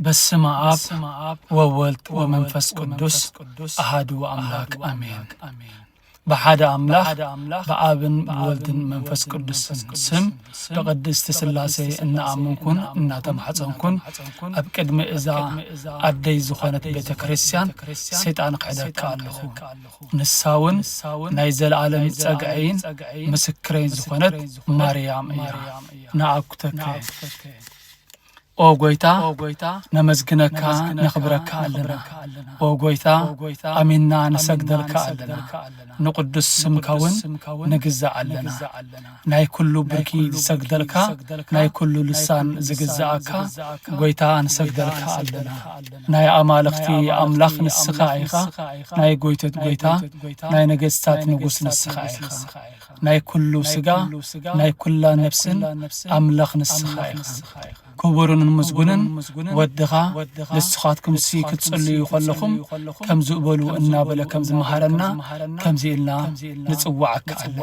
በስመ አብ ወወልድ ወመንፈስ ቅዱስ አሃዱ አምላክ አሜን። ብሓደ ኣምላኽ ብኣብን ብወልድን መንፈስ ቅዱስን ስም ብቅድስቲ ሥላሴ እናኣመንኩን እናተማሕጸንኩን ኣብ ቅድሚ እዛ ኣደይ ዝኾነት ቤተ ክርስቲያን ሰይጣን ክሕደካ ኣለኹ። ንሳ እውን ናይ ዘለዓለም ጸግዐይን ምስክረይን ዝኾነት ማርያም እያ። ንኣኩተከ። ኦ ጎይታ፣ ነመስግነካ፣ ነኽብረካ ኣለና። ኦ ጎይታ፣ ኣሚንና ንሰግደልካ ኣለና። ንቅዱስ ስምካ እውን ንግዛእ ኣለና። ናይ ኩሉ ብርኪ ዝሰግደልካ፣ ናይ ኩሉ ልሳን ዝግዛኣካ፣ ጎይታ ንሰግደልካ ኣለና። ናይ ኣማልኽቲ ኣምላኽ ንስኻ ኢኻ፣ ናይ ጎይቶት ጎይታ፣ ናይ ነገስታት ንጉስ ንስኻ ኢኻ። ናይ ኩሉ ስጋ፣ ናይ ኩላ ነፍስን ኣምላኽ ንስኻ ኢኻ። ክቡርን ምስጉንን ወድኻ፣ ንስኻትኩምሲ ክትጽልዩ ከለኹም ከምዚ በሉ እናበለ ከም ዝመሃረና፣ ከምዚ ኢልና ንጽውዓካ ኣለና።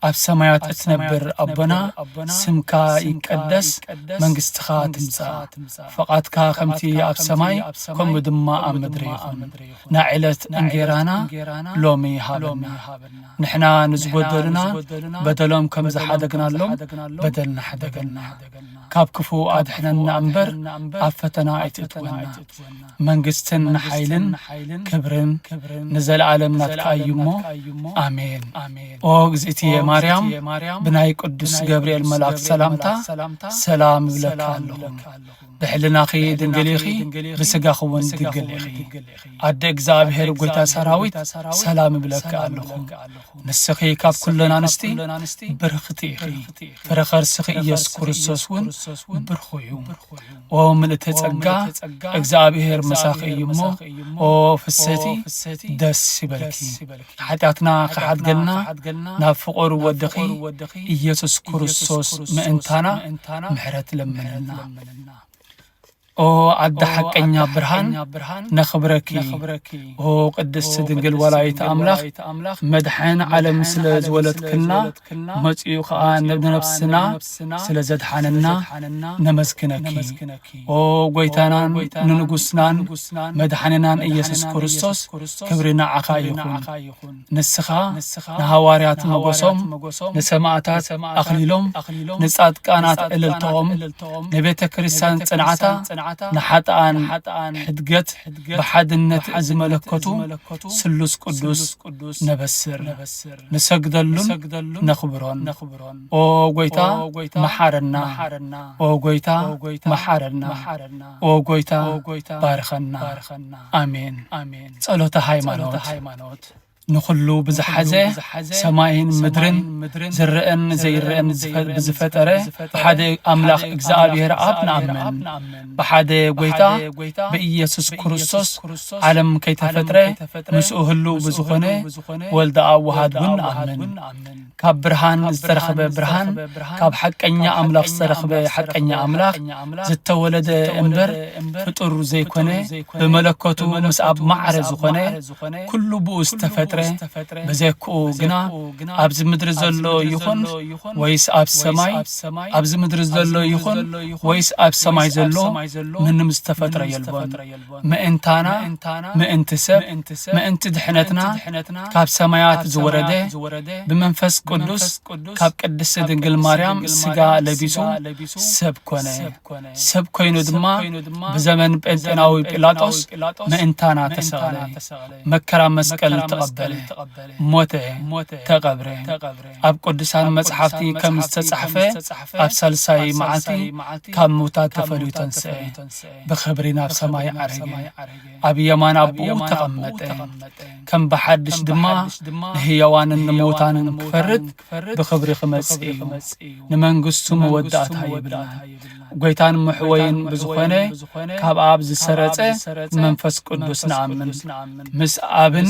ኣብ ሰማያት እትነብር ኣቦና፣ ስምካ ይቀደስ፣ መንግስትኻ ትምጻእ፣ ፈቓድካ ከምቲ ኣብ ሰማይ ከምኡ ድማ ኣብ ምድሪ ይኹን። ናይ ዕለት እንጌራና ሎሚ ሃበና። ንሕና ንዝበደሉና በደሎም ከም ዝሓደግናሎም በደልና ሓደገልና። ካብ ክፉእ ኣድሕነና እምበር ኣብ ፈተና ኣይትእትወና። መንግስትን ሓይልን ክብርን ንዘለኣለም ናትካ እዩ እሞ፣ ኣሜን። ኦ እግዝእትየ ማርያም፣ ብናይ ቅዱስ ገብርኤል መልኣክ ሰላምታ ሰላም እብለካ ኣለኹ። ብሕልናኺ ድንግል ኢኺ፣ ብስጋኺ እውን ድንግል ኢኺ። ኣደ እግዚኣብሔር ጎይታ ሰራዊት፣ ሰላም እብለኪ ኣለኹ። ንስኺ ካብ ኩለን ኣንስቲ ብርኽቲ ኢኺ፣ ፍረ ኸርስኺ ኢየሱስ ክርስቶስ እውን ብርኹ እዩ። ኦ ምልእተ ጸጋ፣ እግዚኣብሔር ምሳኺ እዩ እሞ፣ ኦ ፍሰቲ ደስ ይበልኪ። ሓጢኣትና ክሓድገልና ናብ ፍቑር ወድኺ ኢየሱስ ክርስቶስ ምእንታና ምሕረት ለምንልና። ኦ ኣደ ሓቀኛ ብርሃን፣ ነኽብረኪ። ኦ ቅድስቲ ድንግል ወላዲተ ኣምላኽ፣ መድሓን ዓለም ስለ ዝወለድክልና፣ መጺኡ ኸኣ ንነፍስና ስለ ዘድሓነና ነመስግነኪ። ኦ ጎይታናን ንንጉስናን መድሓኒናን ኢየሱስ ክርስቶስ፣ ክብሪ ንዓኻ ይኹን። ንስኻ ንሃዋርያት ሞገሶም፣ ንሰማእታት ኣኽሊሎም፣ ንጻድቃናት እልልታኦም፣ ንቤተ ክርስቲያን ጽንዓታ፣ ንሓጥኣን ሕድገት ብሓድነት ዝመለከቱ ስሉስ ቅዱስ ነበስር፣ ንሰግደሉን ነኽብሮን። ኦ ጎይታ መሓረና፣ ኦ ጎይታ መሓረና፣ ኦ ጎይታ ባርኸና። ኣሜን። ጸሎተ ሃይማኖት። ንኹሉ ብዝሓዘ ሰማይን ምድርን ዝረአን ዘይረአን ዝፈ-፣ ብዝፈጠረ ብሓደ ኣምላኽ እግዚኣብሔር ኣብ ንኣምን። ብሓደ ጎይታ ብኢየሱስ ክርስቶስ ዓለም ከይተፈጥረ ምስኡ ህልው ብዝኾነ ወልደ ኣብ ወሃድ እውን ንኣምን። ካብ ብርሃን ዝተረኽበ ብርሃን፣ ካብ ሓቀኛ ኣምላኽ ዝተረኽበ ሓቀኛ ኣምላኽ ዝተወለደ እምበር ፍጡር ዘይኮነ፣ ብመለኮቱ ምስ ኣብ ማዕረ ዝኾነ፣ ኩሉ ብኡ ዝተፈጥረ፣ ብዘይክኡ ግና ኣብዚ ምድሪ ዘሎ ይኹን ወይስ ኣብ ሰማይ፣ ኣብዚ ምድሪ ዘሎ ይኹን ወይስ ኣብ ሰማይ ዘሎ ምንም ዝተፈጥረ የልቦን። ምእንታና፣ ምእንቲ ሰብ፣ ምእንቲ ድሕነትና ካብ ሰማያት ዝወረደ፣ ብመንፈስ ቅዱስ ካብ ቅድስቲ ድንግል ማርያም ስጋ ለቢሱ ሰብ ኮነ። ሰብ ኮይኑ ድማ ብዘመን ጴንጤናዊ ጲላጦስ ምእንታና ተሰቕለ፣ መከራ መስቀል ተቐበለ፣ ሞተ፣ ተቐብረ። ኣብ ቅዱሳን መጽሓፍቲ ከም ዝተጻሕፈ ኣብ ሳልሳይ መዓልቲ ካብ ምውታት ተፈልዩ ተንስአ፣ ብኽብሪ ናብ ሰማይ ዓረገ፣ ኣብ የማን ኣቦኡ ተቐመጠ። ከም ብሓድሽ ድማ ንህያዋንን ንምውታንን ክፈርድ ብኽብሪ ክመጽእ እዩ። ንመንግስቱ መወዳእታ የብላን። ጎይታን መሕወይን ብዝኾነ ካብ ኣብ ዝሰረጸ መንፈስ ቅዱስ ንኣምን። ምስ ኣብን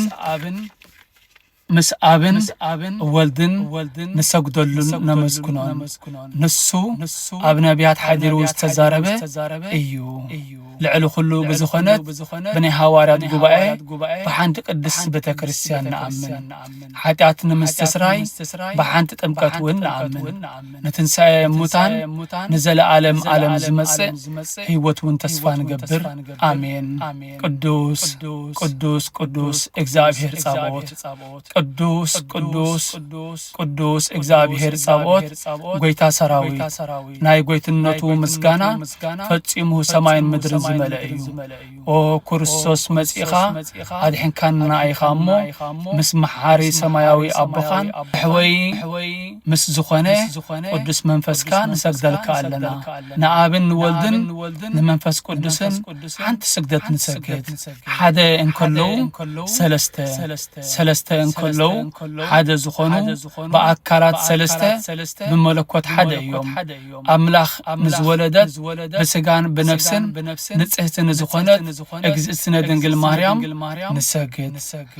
ምስ ኣብን ወልድን ንሰግደሉን ነመስግኖን። ንሱ ኣብ ነቢያት ሓዲሩ ዝተዛረበ እዩ። ልዕሊ ኩሉ ብዝኾነት ብናይ ሃዋርያት ጉባኤ ብሓንቲ ቅድስት ቤተ ክርስቲያን ንኣምን። ሓጢኣት ንምስትስራይ ብሓንቲ ጥምቀት እውን ንኣምን። ንትንሳኤ ሙታን ንዘለኣለም ዓለም ዝመጽእ ህይወት እውን ተስፋ ንገብር። ኣሜን። ቅዱስ ቅዱስ ቅዱስ እግዚኣብሔር ጻባኦት፣ ቅዱስ ቅዱስ ቅዱስ እግዚኣብሔር ጻባኦት፣ ጎይታ ሰራዊት፣ ናይ ጎይትነቱ ምስጋና ፈጺሙ ሰማይን ምድርን ዝመልአ እዩ። ኦ ክርስቶስ፣ መጺእኻ ኣድሒንካና ኢኻ እሞ፣ ምስ መሓሪ ሰማያዊ ኣቦኻን ሕወይ ምስ ዝኾነ ቅዱስ መንፈስካ ንሰግደልካ ኣለና። ንኣብን ንወልድን ንመንፈስ ቅዱስን ሓንቲ ስግደት ንሰግድ። ሓደ እንከለዉ ሰለስተ፣ ሰለስተ እንከለዉ ሓደ ዝኾኑ፣ ብኣካላት ሰለስተ ብመለኮት ሓደ እዮም። ኣምላኽ ንዝወለደት ብስጋን ብነፍስን ንጽህቲ ንዝኾነት እግዝእትነ ድንግል ማርያም ንሰግድ።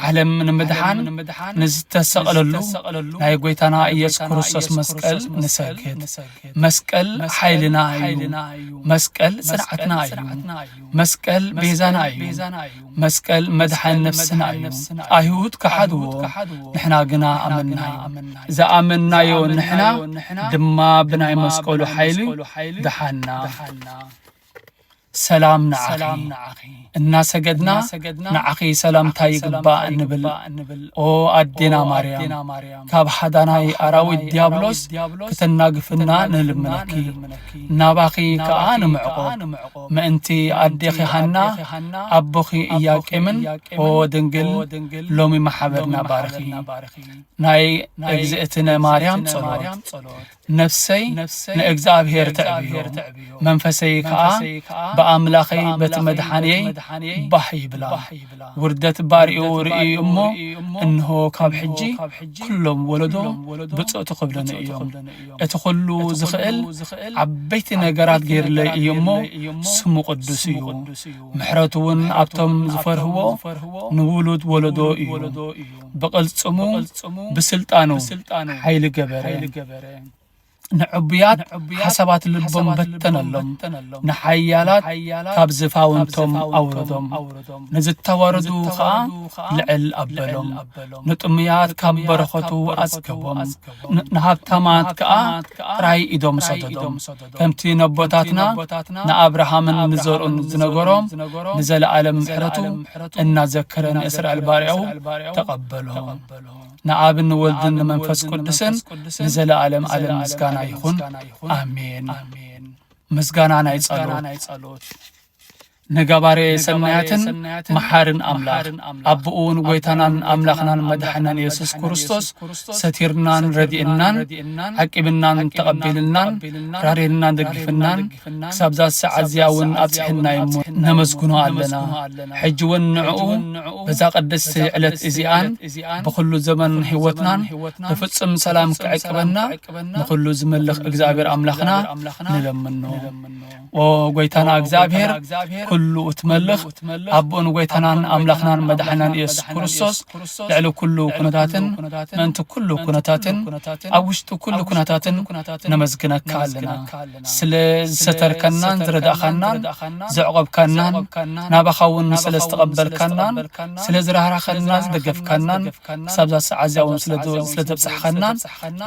ዓለም ንምድሓን ንዝተሰቕለሉ ናይ ጎይታና ኢየሱስ ክርስቶስ መስቀል ንሰግድ። መስቀል ሓይልና እዩ። መስቀል ጽንዓትና እዩ። መስቀል ቤዛና እዩ። መስቀል መድሓን ነፍስና እዩ። ኣይሁድ ከሓድዎ፣ ንሕና ግና ኣመንናዮ። ዝኣመንናዮ ንሕና ድማ ብናይ መስቀሉ ሓይሊ ደሓና። ሰላም ንዓኺ። እናሰገድና ንዓኺ ሰላምታ ይግባእ እንብል። ኦ ኣዴና ማርያም፣ ካብ ሓዳናይ ኣራዊት ዲያብሎስ ክተናግፍና ንልምነኪ። ናባኺ ከኣ ንምዕቆብ። ምእንቲ ኣዴኺ ሃና፣ ኣቦኺ ኢያቄምን፣ ኦ ድንግል፣ ሎሚ ማሕበርና ባርኺ። ናይ እግዝእትነ ማርያም ጸሎት። ነፍሰይ ንእግዚኣብሔር ተዕብዮ፣ መንፈሰይ ከኣ ብኣምላኸይ በቲ መድሓንየይ ባህ ይብላ። ውርደት ባሪኡ ርእዩ እሞ፣ እንሆ ካብ ሕጂ ኩሎም ወለዶ ብጽእቱ ክብለኒ እዮም። እቲ ኩሉ ዝኽእል ዓበይቲ ነገራት ገይርለይ እዩ እሞ፣ ስሙ ቅዱስ እዩ። ምሕረቱ እውን ኣብቶም ዝፈርህዎ ንውሉድ ወለዶ እዩ። ብቕልጽሙ ብስልጣኑ ሓይሊ ገበረ። ንዕቡያት ሓሳባት ልቦም በተነሎም፣ ንሓያላት ካብ ዝፋውንቶም ኣውረዶም፣ ንዝተዋረዱ ኸኣ ልዕል ኣበሎም። ንጥሙያት ካብ በረኸቱ ኣጽገቦም፣ ን-፣ ንሃብታማት ከኣ ጥራይ ኢዶም ሰደዶም። ከምቲ ነቦታትና ንኣብርሃምን ንዘርኡን ዝነገሮም፣ ንዘለኣለም ምሕረቱ እናዘከረ ንእስራኤል ባርያኡ ተቐበሎ። ንኣብን ንወልድን ንመንፈስ ቅዱስን ንዘለኣለም ዓለም ምስጋና ይኹን። ኣሜን። ምስጋና ናይ ጸሎት። ንገባሬ ሰናያትን መሓርን ኣምላኽ፣ ኣቦኡውን ጎይታናን ኣምላኽናን መድሓናን የሱስ ክርስቶስ፣ ሰቲርናን ረዲእናን ዓቂብናን ተቐቢልናን ራሪርናን ደግፍናን ክሳብዛ ሰዓት እዚኣ እውን ኣብጽሕና እሞ ነመስግኖ ኣለና። ሕጂ እውን ንዕኡ በዛ ቅድስቲ ዕለት እዚኣን ብኹሉ ዘመን ህይወትናን ብፍጹም ሰላም ክዕቅበና ንኹሉ ዝመልኽ እግዚኣብሔር ኣምላኽና ንለምኖ። ኦ ጎይታና እግዚኣብሔር፣ ኩሉ እትመልኽ ኣቦን ጎይታናን ኣምላኽናን መድሓናን ኢየሱስ ክርስቶስ፣ ልዕሊ ኩሉ ኩነታትን ምእንቲ ኩሉ ኩነታትን ኣብ ውሽጢ ኩሉ ኩነታትን ነመስግነካ ኣለና። ስለ ዝሰተርከናን ዝረዳእኻናን ዘዕቆብካናን ናባኻ እውን ስለ ዝተቐበልካናን ስለ ዝራህራኸና ዝደገፍካናን ክሳብዛ ሰዓት እዚኣ እውን ስለ ዝ-፣ ስለ ዘብጻሕኻናን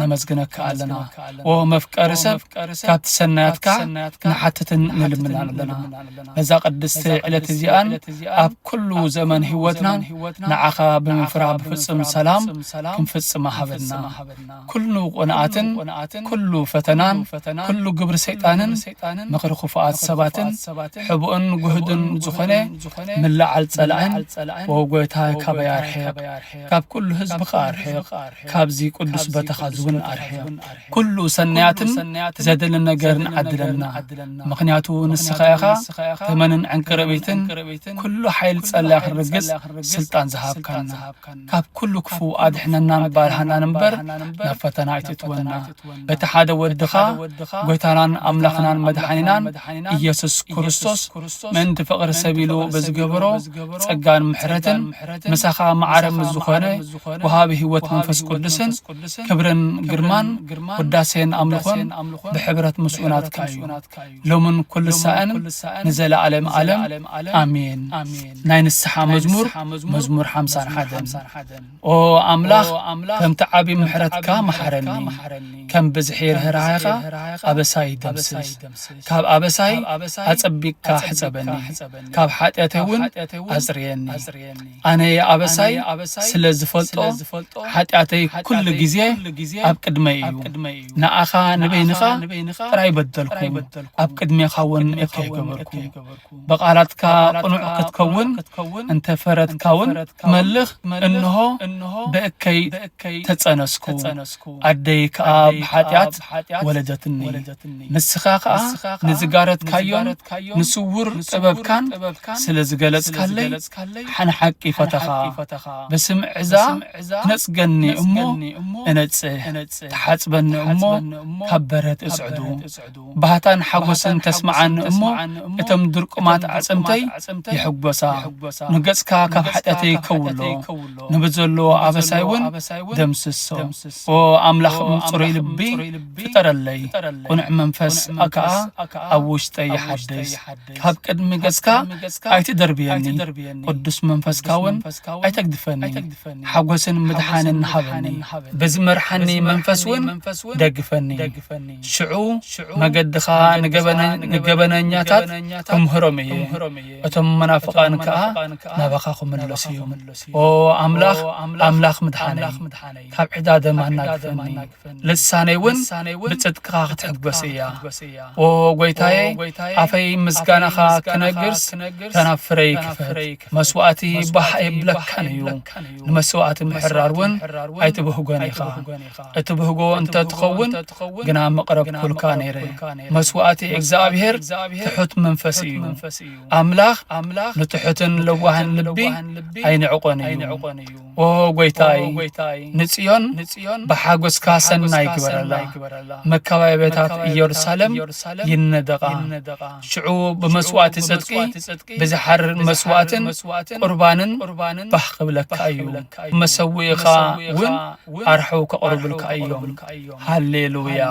ነመስግነካ ኣለና። ኦ መፍቀሪ ሰብ፣ ካብቲ ሰናያትካ ንሓትትን ንልምናን ኣለና። በዛ ቅድስቲ ዕለት እዚኣን ኣብ ኩሉ ዘመን ህይወትናን ንዓኻ ብምፍራህ ብፍጹም ሰላም ክንፍጽማ ሃበና። ኩሉ ቅንኣትን ኩሉ ፈተናን ኩሉ ግብሪ ሰይጣንን ምኽሪ ክፉኣት ሰባትን ሕቡእን ጉህድን ዝኾነ ምልዓል ጸላእን፣ ኦ ጎይታ፣ ካባይ ኣርሕቕ፣ ካብ ኩሉ ህዝብኻ ኣርሕቕ፣ ካብዚ ቅዱስ ቦታኻ እውን ኣርሕቕ። ኩሉ ሰናያትን ዘድሊ ነገርን ዓድለና። ምኽንያቱ ንስኻ ኢኻ ተመንን ዕንቅርቢትን ኩሉ ሓይል ጸላኢ ክርግጽ ስልጣን ዝሃብካና፣ ካብ ኩሉ ክፉእ ኣድሕነናን ባርሃናን እምበር ናብ ፈተና ኣይትእትወና። በቲ ሓደ ወድኻ፣ ጎይታናን ኣምላኽናን መድሓኒናን ኢየሱስ ክርስቶስ፣ ምእንቲ ፍቕሪ ሰብ ኢሉ ብዝገበሮ ጸጋን ምሕረትን፣ ምሳኻ ማዕረ ምስ ዝኾነ ወሃቢ ህይወት መንፈስ ቅዱስን፣ ክብርን ግርማን ውዳሴን ኣምልኾን ብሕብረት ምስኡ ናትካ እዩ። ሎምን ኩሉ ሳእን ንዘለዓለም ዓለም። ኣሜን። ናይ ንስሓ መዝሙር፣ መዝሙር ሓምሳን ሓደን። ኦ ኣምላኽ፣ ከምቲ ዓቢ ምሕረትካ መሓረኒ፣ ከም ብዝሒ ርህራሄኻ ኣበሳይ ደምስስ። ካብ ኣበሳይ ኣጸቢቕካ ሕጸበኒ፣ ካብ ሓጢኣተይ እውን ኣጽርየኒ። ኣነ ኣበሳይ ስለ ዝፈልጦ፣ ሓጢኣተይ ኩሉ ግዜ ኣብ ቅድመይ እዩ። ንኣኻ ንበይንኻ ጥራይ በደልኩ፣ ኣብ ቅድሜኻ እውን እከይ ገበርኩ። ብቓላትካ ቅኑዕ ክትከውን እንተ ፈረድካ እውን፣ መልኽ፣ እንሆ ብእከይ ተጸነስኩ፣ ኣደይ ከኣ ብሓጢኣት ወለደትኒ። ንስኻ ከኣ ንዝጋረድካዮን ንስዉር ጥበብካን ስለ ዝገለጽካለይ፣ ሓንሓቂ ፈተኻ። ብስም ዕዛ ትነጽገኒ እሞ እነጽህ፣ ትሓጽበኒ እሞ ካብ በረድ እጽዕዱ። ባህታን ሓጎስን ተስምዓኒ እሞ፣ እቶም ድርቁማት ኣዕጽምተይ ይሕጎሳ። ንገጽካ ካብ ሓጢኣተይ ከውሎ፣ ንብዘሎ ኣበሳይ እውን ደምስሶ። ኦ ኣምላኽ፣ ጽሩይ ልቢ ፍጠረለይ፣ ቅኑዕ መንፈስ ከኣ ኣብ ውሽጠይ ይሓድስ። ካብ ቅድሚ ገጽካ ኣይትደርብየኒ፣ ቅዱስ መንፈስካ እውን ኣይተግድፈኒ። ሓጎስን ምድሓንን ሃበኒ፣ ብዝመርሓኒ መንፈስ እውን ደግፈኒ። ሽዑ መገድኻ ንገበነ-፣ ንገበነኛታት ክምህሮም እየ፣ እቶም መናፍቓን ከኣ ናባኻ ክምለሱ እዮም። ኦ ኣምላኽ፣ ኣምላኽ ምድሓነይ፣ ካብ ዕዳ ደም ኣናግፈኒ፣ ልሳነይ እውን ብጽድቅኻ ክትሕጎስ እያ። ኦ ጐይታየ፣ ኣፈይ ምስጋናኻ ክነግርስ፣ ተናፍረይ ክፈት። መስዋእቲ ባህ ኣይብለካን እዩ፣ ንመስዋእቲ ምሕራር እውን ኣይትብህጎን ኢኻ። እትብህጎ እንተ ትኸውን ግና መቕረብኩልካ ነይረ። መስዋእቲ እግዚኣብሔር ትሑት መንፈስ እዩ። ኣምላኽ ንትሑትን ለዋህን ልቢ ኣይንዕቆን እዩ። ኦ ጐይታይ፣ ንጽዮን ብሓጎስካ ሰናይ ግበረላ። መካበብያታት ኢየሩሳሌም ይነደቓ። ሽዑ ብመስዋእቲ ጽድቂ፣ ብዝሓርር መስዋእትን ቁርባንን ባህ ክብለካ እዩ። መሰውኢኻ እውን ኣርሑ ከቕርቡልካ እዮም። ሃሌሉያ።